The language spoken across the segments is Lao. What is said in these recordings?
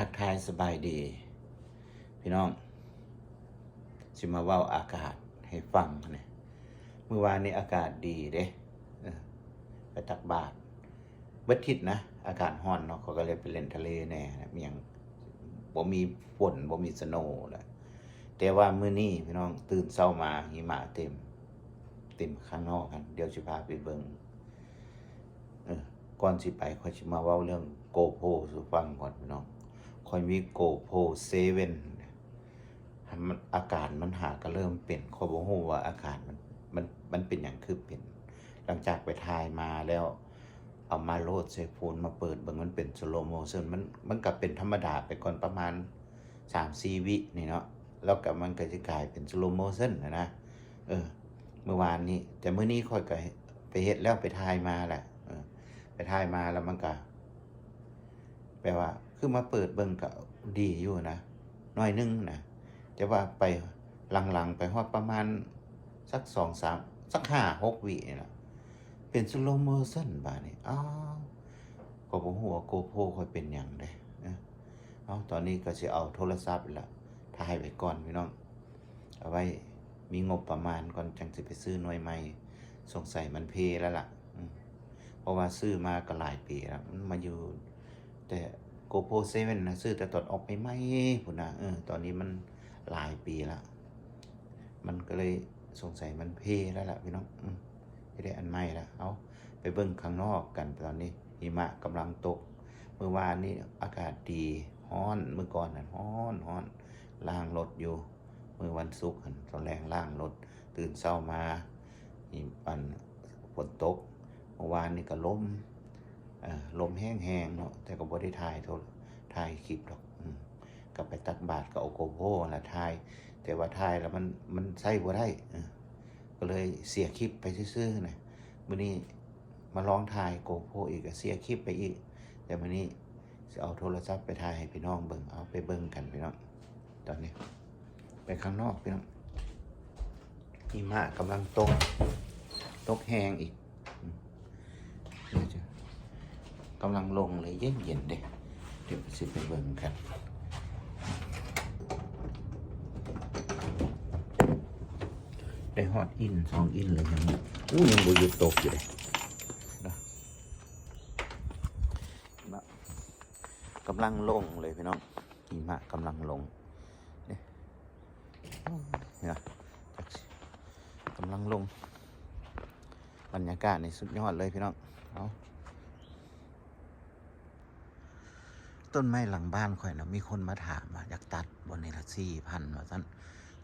ທັກທາຍສະບາຍດີພີ່ນ້ອງ ຊິມາເວົ້າອາກາດໃຫ້ຟັງແດ່. ມື້ວານນີ້ອາກາດດີເດ້ ເອີ ໄປຕັກບາດ ເບິດທິດນະ ອາກາດຮ້ອນເນາະ ຂ້ອຍກໍເລີຍໄປຫຼິ້ນທະເລແດ່ ມີຫຍັງ ບໍ່ມີຝົນ ບໍ່ມີສະໂນລະ. ແຕ່ວ່າມື້ນີ້ພີ່ນ້ອງ ຕື່ນເຊົ້າມາຫິມະເຕັມ ເຕັມຂ້າງນອກຫັ້ນ ດຽວຊິພາໄປເບິ່ງ. ເອີ ກ່ອນຊິໄປ ຂ້ອຍຊິມາເວົ້າເລື່ອງ GoPro ສູ່ຟັງກ່ອນພີ່ນ້ອງ. ຂ້ອຍມີ GoPro Seven ມັນ ອາການມັນຫາກະເລີ່ມເປັນ ຂ້ອຍບໍ່ຮູ້ວ່າອາການມັນ ມັນ ມັນເປັນຫຍັງຄືເປັນ. ຫຼັງຈາກໄປຖ່າຍມາແລ້ວ ເອົາມາໂຫຼດໃສ່ໂຟນ ມາເປີດເບິ່ງ ມັນເປັນ slow motion ມັນ ມັນກະເປັນທຳມະດາໄປກ່ອນປະມານສາມສີ່ວິນີ້ເນາະ ແລ້ວກະມັນກະຊິກາຍເປັນ slow motion ຫັ້ນນະ. ເອີ ມື້ວານນີ້ ແຕ່ມື້ນີ້ຂ້ອຍກະໄປເຮັດແລ້ວ ໄປຖ່າຍມາແຫຼະ ເອີ ໄປຖ່າຍມາແລ້ວມັນກະ ແບບວ່າ ຄືມາເປີດເບິ່ງກະດີຢູ່ນະ ໜ້ອຍໜຶ່ງນະ ແຕ່ວ່າໄປຫຼັງໆ ໄປຮອດປະມານສັກສອງສາມ ສັກຫ້າຫົກວິນີ້ລະ ເປັນ slow motion ບາດນີ້. ອ້າວ ກໍບໍ່ຮູ້ວ່າ GoPro ຂ້ອຍເປັນຫຍັງເດ້. ເອີ ເອົາ ຕອນນີ້ກໍຊິເອົາໂທລະສັບລະ ຖ່າຍໄວ້ກ່ອນພີ່ນ້ອງ ເອົາໄວ້ມີງົບປະມານກ່ອນ ຈັ່ງຊິໄປຊື້ໜ່ວຍໃໝ່. ສົງໄສມັນເພແລ້ວລະ ອືມ ເພາະວ່າຊື້ມາກໍຫຼາຍປີແລ້ວ ມັນມາຢູ່ແຕ່ GoPro Seven ນະ ຊື້ແຕ່ຕອນອອກໃໝ່ໆພຸ້ນນະ. ເອີ ຕອນນີ້ມັນຫຼາຍປີລະ ມັນກໍເລີຍ ສົງໄສມັນເພແລ້ວລະພີ່ນ້ອງ. ອືມ ຊິໄດ້ອັນໃໝ່ລະ. ເອົາ ໄປເບິ່ງຂ້າງນອກກັນ ຕອນນີ້ຫິມະກຳລັງຕົກ. ມື້ວານນີ້ອາກາດດີ ຮ້ອນ ມື້ກ່ອນນັ້ນຮ້ອນ ຮ້ອນ ລ້າງລົດຢູ່. ມື້ວັນສຸກຫັ້ນ ຕອນແລງລ້າງລົດ ຕື່ນເຊົ້າມາ ມີອັນ ຝົນຕົກ. ມື້ວານນີ້ກໍລົມ ເອີ ລົມແຮງໆເນາະ ແຕ່ກໍບໍ່ໄດ້ຖ່າຍໂທ ຖ່າຍຄລິບດອກ. ອືມ ກໍໄປຕັກບາດ ກໍເອົາ GoPro ລະຖ່າຍ ແຕ່ວ່າຖ່າຍລະມັນ ມັນໃຊ້ບໍ່ໄດ້ ເອີ ກໍເລີຍເສຍຄລິບໄປຊື່ໆນະ. ມື້ນີ້ມາລອງຖ່າຍ GoPro ອີກ ກໍເສຍຄລິບໄປອີກ ແຕ່ມື້ນີ້ ຊິເອົາໂທລະສັບໄປຖ່າຍໃຫ້ພີ່ນ້ອງເບິ່ງ. ເອົາ ໄປເບິ່ງກັນພີ່ນ້ອງ. ຕອນນີ້ໄປຂ້າງນອກພີ່ນ້ອງ ຫິມະກຳລັງຕົກ ຕົກແຮງອີກ ອືມ ກຳລັງລົງເລີຍ ເຢັນໆເດ້. ດຽວຊິໄປເບິ່ງກັນ ໄດ້ຮອດອິນສອງອິນແລ້ວ ຍັງ ອູ້ ຍັງບໍ່ຢຸດຕົກຢູ່ເດ້. ກຳລັງລົງເລີຍພີ່ນ້ອງ ຫິມະກຳລັງລົງເດ້ ເຫັນບໍ່ ກຳລັງລົງ. ບັນຍາກາດນີ້ສຸດຍອດເລີຍພີ່ນ້ອງ. ເອົາ ຕົ້ນໄມ້ຫຼັງບ້ານຂ້ອຍນະ ມີຄົນມາຖາມວ່າຢາກຕັດບໍ່ ນີ້ລະສີ່ພັນວ່າຊັ້ນ.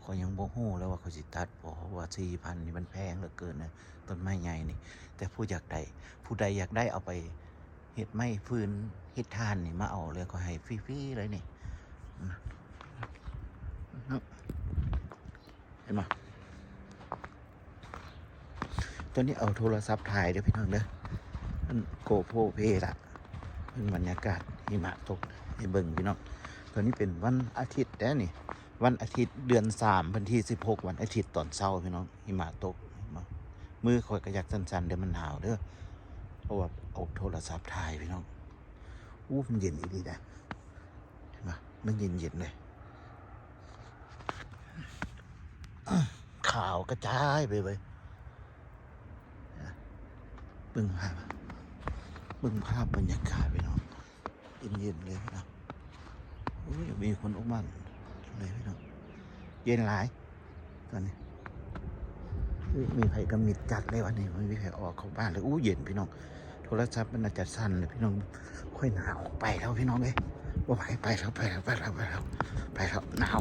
ຂ້ອຍຍັງບໍ່ຮູ້ເລີຍວ່າຂ້ອຍຊິຕັດບໍ່ ເພາະວ່າສີ່ພັນນີ້ມັນແພງເຫຼືອເກີນນະ ຕົ້ນໄມ້ໃຫຍ່ນີ້. ແຕ່ຜູ້ຢາກໄດ້ ຜູ້ໃດຢາກໄດ້ເອົາໄປ ເຮັດໄມ້ຟືນ ເຮັດຖ່ານນີ້ມາເອົາເລີຍ ຂ້ອຍໃຫ້ຟຣີໆເລີຍນີ້ ເຫັນບໍ່? ຕອນນີ້ເອົາໂທລະສັບຖ່າຍເດີພີ່ນ້ອງເດີ ອັນ GoPro ເພລະ. ເບິ່ງບັນຍາກາດຫິມະຕົກໃຫ້ເບິ່ງພີ່ນ້ອງ. ຕອນນີ້ເປັນວັນອາທິດແດ່ນີ້ ວັນອາທິດເດືອນສາມ ວັນທີສິບຫົກ ວັນອາທິດຕອນເຊົ້າພີ່ນ້ອງ. ຫິມະຕົກ ເຫັນບໍ່? ມືຂ້ອຍກໍຢາກສັ່ນໆເດີ ມັນໜາວເດີ ເພາະວ່າເອົາໂທລະສັບຖ່າຍພີ່ນ້ອງ. ອູ້ ມັນເຢັນອີ່ຫຼີນະ ເຫັນບໍ່? ມັນເຢັນໆເລີຍ ຂາວກະຈາຍໄປເວີຍ. ເບິ່ງພາບ ເບິ່ງພາບບັນຍາກາດພີ່ນ້ອງ. ເຢັນໆເລີຍນະ. ໂອ້ຍ ມີຄົນອອກມາເລີຍພີ່ນ້ອງ ເຢັນຫຼາຍຕອນນີ້. ມີໃຜກະມິດຈັດເລີຍວັນນີ້ ບໍ່ມີໃຜອອກເຂົ້າບ້ານເລີຍ. ອູ້ ເຢັນພີ່ນ້ອງ ໂທລະສັບມັນອາດຈະສັ່ນເລີຍພີ່ນ້ອງ. ຂ້ອຍໜາວ ໄປແລ້ວພີ່ນ້ອງເອີຍ ບໍ່ໄປ ໄປແລ້ວ ໄປແລ້ວ ໄປແລ້ວ ໄປແລ້ວ ໄປແລ້ວ ໜາວ.